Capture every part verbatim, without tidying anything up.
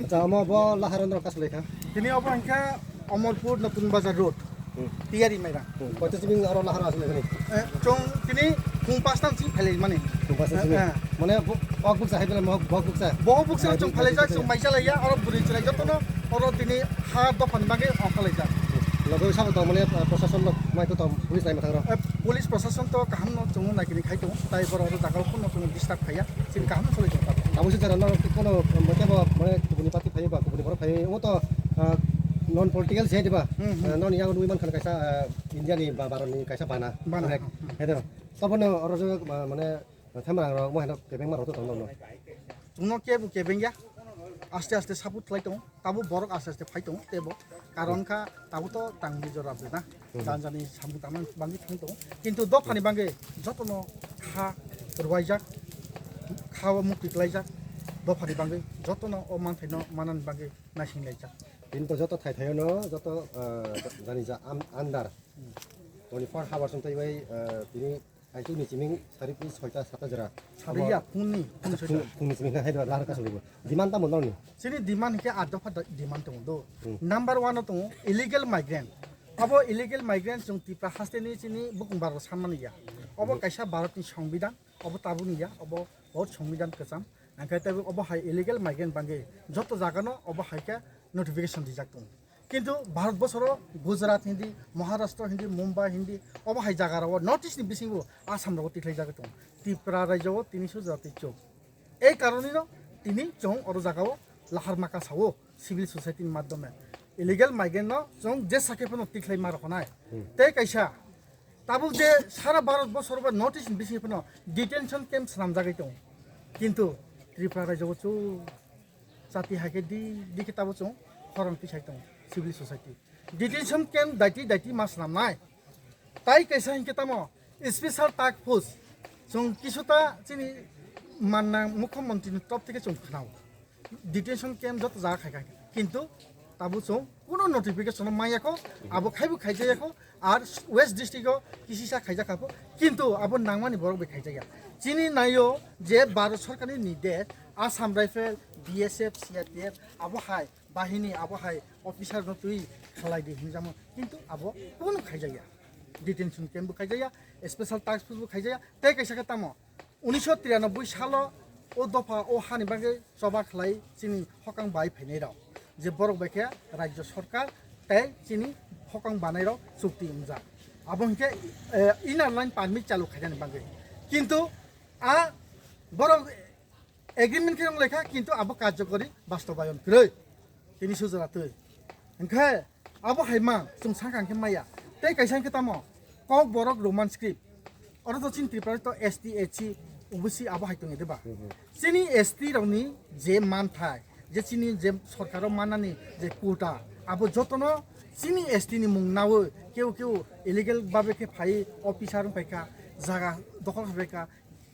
Acha, omo bo lahar andro kasulai kha. Tini obo hingkha Omorpur Notun Bazar Road. Tiyari Mairang. Koito chini aro lahar asle kani. Chung tini phung pasta sing phailai mani. Phung pasta sing. Mane bo bukcha hai bela mo bo bukcha. Bo bukcha chung phailai jak, chung maisa laiya, aro buri chwrai jotono, aro tini ha dopha ni bagwi ongkha lai jak. Logo sabo tong mane, prosason no mai to tong, police lai ma thang ro. Police prosason to kaham no chung nai kini khai tong, tai boro aro jaga o phone no chung disturb khaiya, chini kaham no solai tong. Abo se jara no kono mane bo mane kubuni party phai ba, kubuni borok phai, omo to non political se diba. Noni yago nui man khan kaisa India ni ba Bharat ni kaisa bana. Bana. Hedo. Tobo no oro je mane themrang rok mo heno kebeng ma rok to tong no. Chungno kebo kebeng ya. Aste aste support khlai tong. Tabo borok aste aste phai tong tebo. Karon kha tabo to tang bijor abri na. Janjani samung tangmani bangwi thang tong. Kintu dophani bangwi jotono kha rwai jak, kha o mukti klai jak. Dophani bangwi jotono o manthaino manani bangwi naising lai jak. Tini to joto thai thaio no joto jani ja under twenty four hours wng taibai tini aichuk ni chiming sari ki soita sata jora. Sari ya phungni phungni soita. Phungni chiming na haidra lahar kasu bo. Demand tamo noni? Chini demand hingke ado pha demand tong do. Number one no tongo illegal migrant. Abo illegal migrant chwng Tripura haste ni chini bukung baro sanmani ya. Obo kaisa Bharat ni Songbidan, obo tabuk ni ya, obo Bharat Songbidan kwcham. Hingke tei obo hai illegal migrant bangwi joto jaga no obo hai khe notification rijak tongo. Kintu Bharat bosoro Gujarat hindi, Maharashtra hindi, Mumbai hindi, obo hai jaga rao North East ni bisingo Assam rao tikhlai jagwi tongo. Tripura rajyo o tini sujati chuk. Ei karonino tini chwng oro jaga o lahar maka sao civil society ni madhyome. Illegal migrant no chwng je sakhe phano tikhlai ma roknai. Tei kaisa tabuk je sara Bharat bosor ba North East ni bisingo phano detention camp swnam jagwi tongo. Kintu Tripura rajyo o chu chati hai khe di, di khe tabo chwng khorang tisai tongo civil society. Detention camp daiti daiti ma swnam nai. Tai kaisa hingke tamo special task force chwng kisuta chini manna mukhyamantri ni top theke chwng khnao. Detention camp joto jaga khai khai. Kintu tabo chwng kuno notification no maya kho, abo khaibu khaijaya kho, ar West District o kisisa khaijak kha pho, kintu abo nangmani borok bai khaijaya. Chini naio je Bharat Sarkar ni nides, Assam Rifle, B S F, C R P F, abo hai bahini, abo hai officer no twi khlai di hinjamo, kintu abo kuno khaijaya. Detention camp bo khaijaya, special task force bo khaijaya, tei kaisa khe tamo, unisho tiranoboi salo o dopha o hani bagwi choba khlai chini hokang bai phainai rao, je borok bai khe rajyo sorkar tei chini hokang banai rao chukti wngjak. Abo hinkhe inner line permit chalu khainani bagwi. Kintu a borok agreement khe wng lai kha, kintu abo karjokori bastobayon kwrwi. Tini sujora twi. Hinkhe abo hai ma chwng sakha hinkhe maya. Tei kaisa hinkhe tamo, Kokborok Roman script. Oro to chini Tripura to S T, S C, O B C abo hai tongya de ba? Chini S T rokni je manthai, je chini je sorkar o mannani je quota, abo jotono chini S T ni mung nawi keu keu illegal babe khe phai officer wng phai kha, jaga dokhol khai phai kha,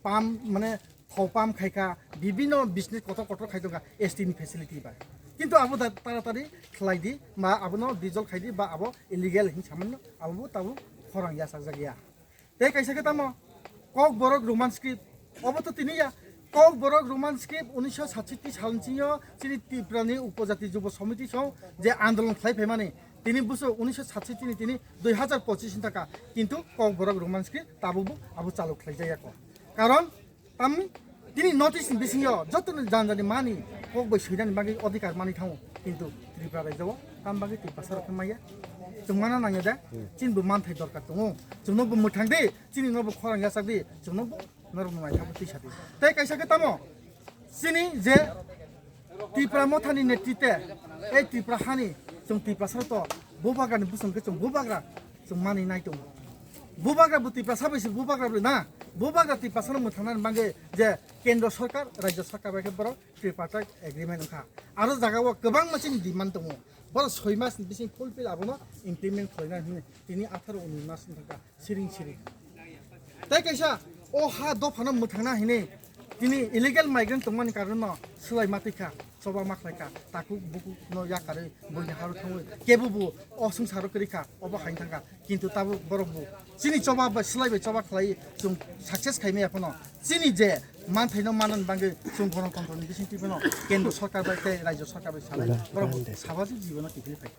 pump mane thao pump khai kha, bibhinno business kotor kotor khai tong kha S T ni facility bai. Kintu abo da taratari khlai di, ba abono dissolve khai di, ba abo illegal hing samano, abo bo tabuk khorang yachak jak ya. Tei kaisa khe tamo, Kokborok Roman script, obo to tini ya, Kokborok Roman script unisho satshoti sal ni sing yo chini Tripura ni Upojati Jubo Somiti song je andolon khlai phaimani, tini buso unisho satshoti ni tini dui hazar pochis ni thaka, kintu Kokborok Roman script tabuk bo abo chalu khlai jak ya kho. Karon, tamni tini North East ni bising yo joto ni jani jani mani kok bai soinani bagwi odhikar manwi thango, kintu Tripura rajyo o tam bagwi Tiprasa rok khe maya. Chwng mana nangya de, chini bo manthai dorkar tongo, chwngno bo mwthang di, chini no bo khorang yachak di, chwngno bo norok no naithabo tisa di. Tei kaisa khe tamo, chini je Tipra Motha ni netrite, ei Tripura hani, chwng Tiprasa to, bubagra ni bosong khe chwng bubagra, chwng manwi nai tongo. Bubagra bo Tiprasa bai se bubagra bai na, bubagra Tiprasa no mwthang nani bagwi je Kendro Sorkar, Rajyo Sorkar bai khe borok Tripartite Agreement wngkha. Aro jaga o kwbangma chini demand tongo. Borok soi mas ni bising fulfill abono implement khlai nai hwnwi tini atharo unis mas wngkha siring siring. Tei kaisa o ha dophano mwthangna hinwi tini illegal migrant tongmani karonno swlai ma twi kha, choba ma khlai kha, takhuk bukhuk no yakarwi buini haro thangwi kebo bo o swngcharo kwrwi kha, obo hai thang kha. Kintu tabuk borok bo chini choba bai swlai bai choba khlai chwng success khai maya phano chini je Manthai no manani bagwi chwng gonotontro ni bising twi bono kendro sorkar bai tei rajyo sorkar bai salai. Borok bo sabaji jibono kiphilwi phai.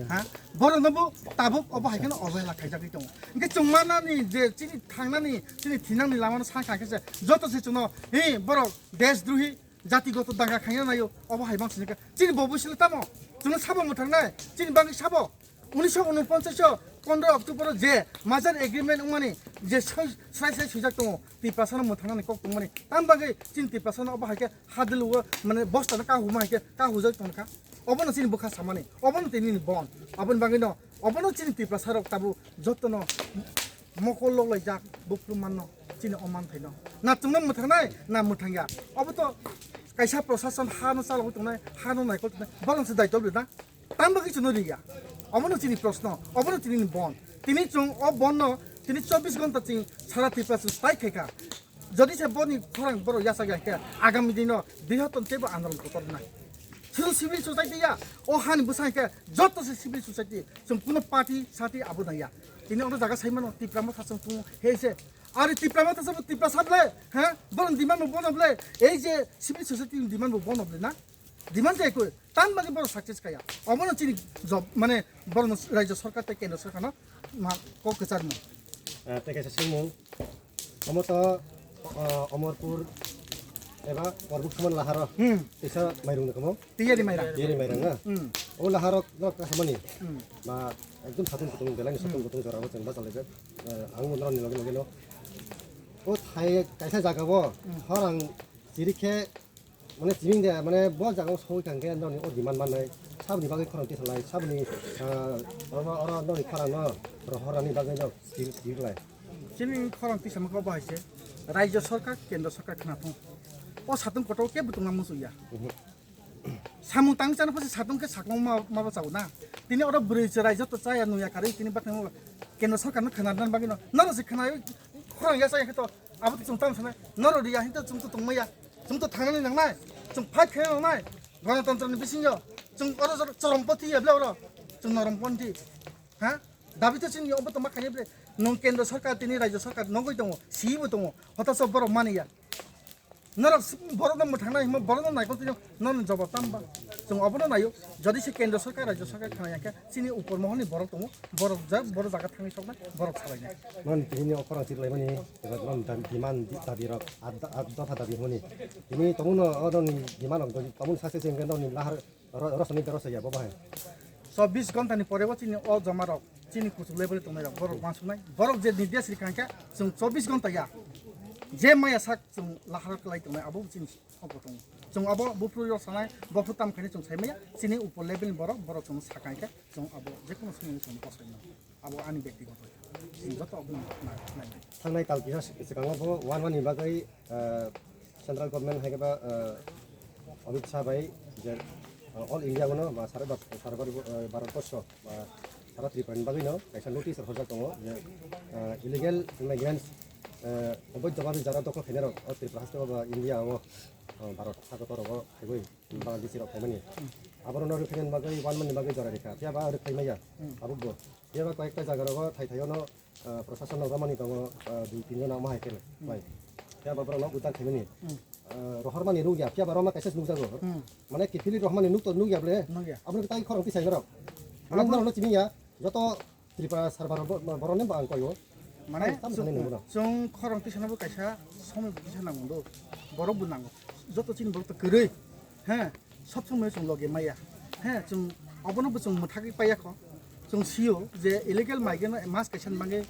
Ha? Borok no bo tabuk obo hai kheno obhela khaijagwi tongo. Hwnkhe chwng manani je chini thangnani, chini thinangni lama no sakha khe se joto se chwngno, hi, borok deshdrohi, jatigoto danga khaina naio, obo hai bang sini khe. Chini bo buisili tamo? Chwngno sabo mwthangnai, chini bagwi sabo. Unisho unoponchas o pondro October o je merger agreement wngmani je soi-, srai srai swijak tongo, Tiprasa no mwthangnani kok tongmani. Tam bagwi chini Tiprasa no obo hai khe hadwlu o, mane, bosta no kahuma hai khe kahujak tongkha. Obono chini bwkha samani, obono tini ni bon. Aboni bagwi no, obono chini Tiprasa rok tabuk joto no mokol loklaijak, buphuru manno, chini o manthai no. Na chwngno mwthangnai, na mwthangya. Obo to kaisa prosason ha no chalogwi tongnai, ha no naikol tongnai, borok se daitobli na. Tam bagwi chwngno riya. Obono chini proshno, obono tini ni bon. Tini chwng o bon no, tini chobbish ghonta chwng sara Tripura chwng tai khaikha. Jodi se boni khorang borok yachak ya khe, agami dino dui hoton teibo andolon kotor nai. Sudhu civil society ya, o hani bwsa khe, joto se civil society, chwng kuno party, sati abo nai ya. Tini ono jaga sai mano, Tipra Motha chwng tongo, he se. Ari Tipra Motha sabo Tipra sable, ha? Borok demand bo bono ble, ei je civil society ni demand bo bono ble na? Demand jai koi, tam bagwi borok success kaya. Obono chini job, mane, borokno rajyo sorkar tei kendro sorkarno ma kok kwcharmung. Ah, tei kaisa swngmung. Omo to, ah, Omorpur eba Korbuk Suman laharo. Hmm. Teisa mairung ni kamo? Tiyari mairang. Tiyari mairang na? Hmm. O laharo no kahamani. Hmm. Ba ekdom satung kutung, belai ni satung kutung jora bo chwng bachalaijak. Eh, ang bo norok ni loge loge no. O thai kaisa jaga bo, hmm, horang chiri khe, mane chiming de, mane bo jaga o soi thang khe noni o demand mannai, saboni bagwi khorang tisalai, saboni, ah, oro, oro noni khorang no rohornani bagwi no tir-, tirlai. Chini khorang tisamung khe bo hai se, rajyo sorkar, kendro sorkar khna thung. O satung kotor khe butung na muchung ya. Mhm. Samung tang chana pho se satung khe satung ma, ma bo chao na. Tini oro bwrwi chwrai joto chaya nuya karwi tini baknai mo kendro sorkar no khna dan bagwi no. Noro se khna khorang ya chaya khe to abo to chwng tamo sanai. Noro riya hin to chwng to tongmaya. Chwng to thangnani nangnai. Chwng fight khaina nangnai. Gonotontro ni bisingo chwng oro jor-, chorompothi ya ble oro. Chwng norompothi. Ha? Dabi to chini obo to ma khaina ble. Nwng kendro sorkar tini rajyo sorkar nogwi tongo. Sibo tongo. Hotaso borok mani ya. Norok s-, borok no mwthang nai himo, borok no naikol twi no, nono jobab tam ba? Chwng obono naio, jodi se kendro sorkar, rajyo sorkar khna ya khe, chini upor mohol ni borok tongo, borok ja-, borok jaga thangwi soknai, borok salai nai. Non tini ni okhorang chirlai mani, eba non dam-, demand di-, dabi rok, ad-, ad-, dopha dabi hwnmani. Tini tongmo no, o non ni demand rok, tongmo no success hwnkhe non ni lahar Ro-, rosoni bero sa ya bo bahai. Chobbish ghonta ni pore bo chini o joma rok, chini kuchuk level tongnai rok, borok uansuknai. Borok je nirdesh rikha hwnkhe, chwng chobbish ghonta ya. Je maya sak chwng lahar klai tongnai, abo chini obo tongo. Chwng abo buphuru rok sanai, bo phu tam khaini chwng sai maya, chini upor level ni borok, borok chwng sakha hwnkhe, chwng abo je kono somoi chwng bosai no. Abo ani bektigoto. Chwng joto abo no nai, nai, nai. Thangnai tal kisa swkango bo one one ni bagwi, ah, central government hai khe ba, ah, Amit Shah bai je, ah, all India bono ba sara ba, sara Bharat, ah, Bharat borsho ba sara Tripura ni bagwi no kaisa notice rwjak tongo je, ah, illegal immigrants, ah, oboido bhabe jara dokhol khainai rok o Tripura haste o ba India o, ah, Bharat hakotor rogo phaiwi Bangladeshi rok phaimani. Aborok no rwkhainani bagwi one month ni bagwi jora rikha. Phiya ba rwkhaimaya. Abo bo. Phiya ba koyekta jaga rogo thai thai o no, ah, prosason no romani tongo, ah, dui tin jon omo hai khe bai. Phiya ba borok no udar khaimani. Ah, rohormani nukya. Phiya ba roma kaisa se nukjago. Mane kiphilwi rohormani nuk to nukya ble. Nukya. Abo no tai khorang tisai norok. Mane norok no chimia. Joto Tripura sar baro bo-, borok ni bo ang koi o. Mane, ang tam sanai nungbo no. Chwng khorang tisana bo kaisa somoi bo kisa nango do. Borok bo nango. Joto chini borok to kwrwi. He, sob somoi chwng loge maya. He, chwng obono bo chwng mwthagwi paiya kho. Chwng sio je illegal migrant no mas kaisa ni bagwi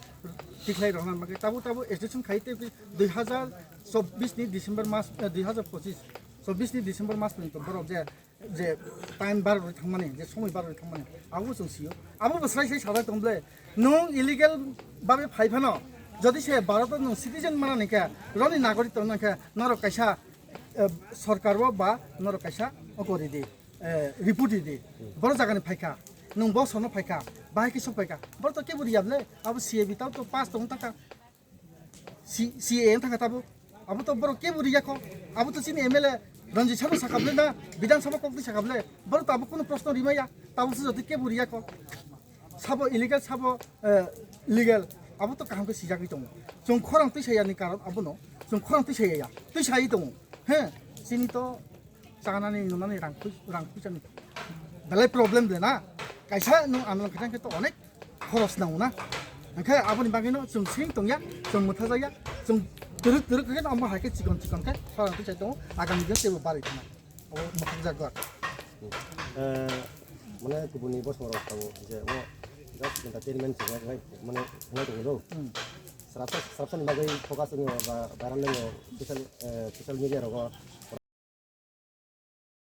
tikhlai rwna bagwi. Tabo, tabo agitation khai tei dui hazar chobbish ni December mas, eh, dui hazar pochis, chobbish ni December mas ni to borok je je time bar rwi thangmani, je somoi bar rwi thangmani, abo chwng sio. Abo bo srai srai sajak tong ble. Nwng illegal babe phai phano, jodi se Bharat o nwng citizen mana ni khe, roni nagorik tong nang khe, norok kaisa, eh, sorkar o ba norok kaisa oko ridi, eh, report ridi. Boro jaga ni phaikha, nwng bo sono phaikha, bahai khe sok phaikha. Boro to kebo riya ble, abo C A B tao to pass tong taka. C-, C A A wng thangkha tabuk. Abo to borok kebo riya kho. Abo to chini M L A Ranjit Sharma sakha ble na, Bidhan Sabha kokti sakha ble. Borok to abo kuno proshno rimaya. Tabuk se jotoi kebo riya kho. Sabo illegal, sabo, eh, legal. Abo to kaham khe sijagwi tongo. Chung khorang tuisa ya ni karon abo no. Chung khorang tuisa ya ya. Tuisa ye tongo. He, chini to chanani nunani rang pui-, rang puisa ni belai problem de na. Kaisa nung andolon khe tang khe to onek khoros nango na. Hingkhe aboni bagwi no chung sing tong ya, chung mwthaja ya, chung twrwk twrwk khe no omo hai khe chikon chikon khe khorang tuisa tongo. Agami din teibo barwi thangna. Abo mwthangjakgo. Eh, mane kubuni bosong rok tongo je omo just entertainment se nai, mane nai tongo do. Hmm. Srapsa, srapsa ni bagwi focus wngo ba viral wngo social, eh, social media rogo.